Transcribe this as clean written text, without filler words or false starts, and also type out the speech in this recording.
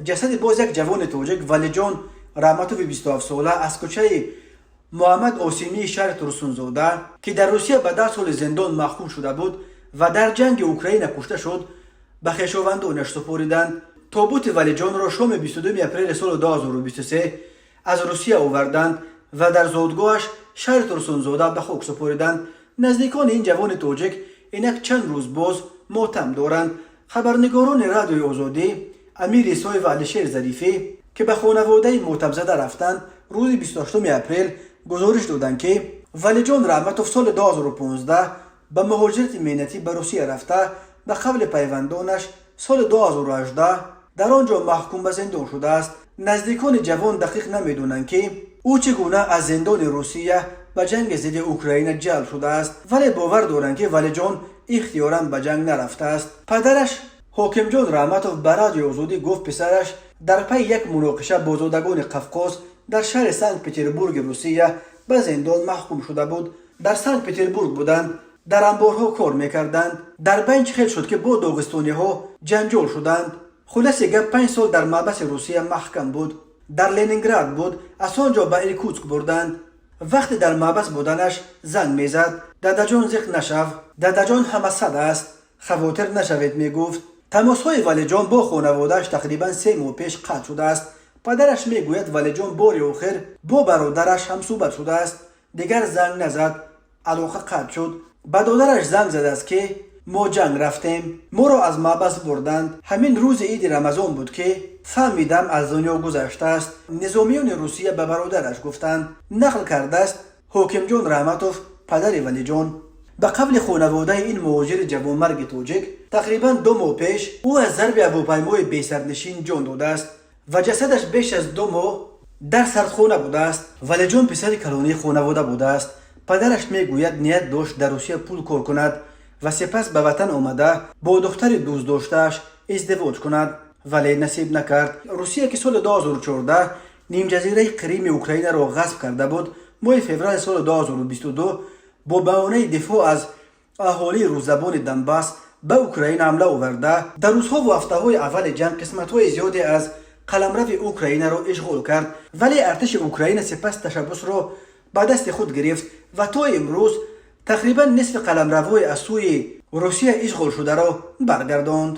Ҷасади боз як ҷавони тоҷик, Валиҷон Раҳматови 27-сола аз кӯчаи Муҳаммад Осимии шаҳри Турсунзода, ки дар Русия ба 10 соли зиндон маҳкум шуда буд ва дар ҷанги Украина кушта шуд, ба хешовандонаш супориданд. Тобути Валиҷонро шоми 22 апрели соли 2023 аз Русия оварданд ва дар зодгоҳаш, шаҳри Турсунзода, ба хок супориданд. Наздикони ин ҷавони тоҷик инак чанд рӯз боз мотам доранд. Хабарнигорони Радиои Озодӣ Амир Исоев ва Алишер Зарифӣ, ки ба хонаводаи мотамзада рафтанд, рӯзи 28 апрел гузориш доданд, ки Валиҷон Раҳматов соли 2015 ба муҳоҷирати меҳнатӣ ба Русия рафта, ба қавли пайвандонаш, соли 2018 дар он ҷо маҳкум ба зиндон шудааст. Наздикони ҷавон дақиқ намедонанд, ки ӯ чӣ гуна аз зиндони Русия ба ҷанги зидди Украина ҷалб шудааст, вале бовар доранд, ки Валиҷон ихтиёран ба ҷанг нарафтааст. Падараш Ҳокимҷон Раҳматов ба Радиои Озодӣ гуфт, писараш дар пайи як муноқиша бо зодагони Қавқоз дар шаҳри Санкт Петербурги Русия ба зиндон маҳкум шуда буд. Дар Санкт Петербург буданд, дар амборҳо кор мекарданд. Дар байн чӣ хел шуд, ки бо доғистониҳо ҷанҷол шуданд. Хулоси гап, 5 сол дар маҳбаси Русия маҳкам буд. Дар Ленинград буд, аз он ҷо ба Иркутск бурданд. Вақте дар маҳбас буданаш занг мезад: «Дадаҷон, зиқ нашав, дадаҷон, ҳама сад аст, хавотир нашавед», мегуфт. Тамосҳои Валиҷон бо хонаводааш тақрибан 3 моҳ пеш қатъ шудааст. Падараш мегӯяд, Валиҷон бори охир бо бародараш ҳамсӯҳбат шудааст, дигар занг назад, алоқа қатъ шуд. Ба додараш занг задааст, ки мо ҷанг рафтем, моро аз маҳбас бурданд. Ҳамин рӯзи иди Рамазон буд, ки фаҳмидам аз дунё гузаштааст, низомиёни Русия ба бародараш гуфтанд, нақл кардааст Ҳокимҷон Раҳматов, падари Валиҷон. Ба қавли хонаводаи ин муҳоҷири ҷавонмарги тоҷик, тақрибан 2 моҳ пеш ӯ аз зарби ҳавопаймои бесарнишин ҷон додааст ва ҷасадаш беш аз 2 моҳ дар сардхона будааст. Валиҷон писари калонии хонавода будааст. Падараш мегӯяд, ният дошт дар Русия пул кор кунад ва сипас ба ватан омада бо духтари дӯстдоштааш издивоҷ кунад, вале насиб накард. Русия, ки соли 2014 нимҷазираи Қирими Украинаро ғасб карда буд, моҳи феврали соли 2022 бо баҳонаи дифоъ аз аҳолии русзабони Донбасс ба Украина ҳамла оварда, дар рӯзҳову ҳафтаҳои аввали ҷанг қисматҳои зиёде аз қаламрави Украинаро ишғол кард. Вале артиши Украина сипас ташаббусро ба дасти худ гирифт ва то имрӯз тақрибан нисфи қаламравҳои аз сӯи Русия ишғол шударо баргардонд.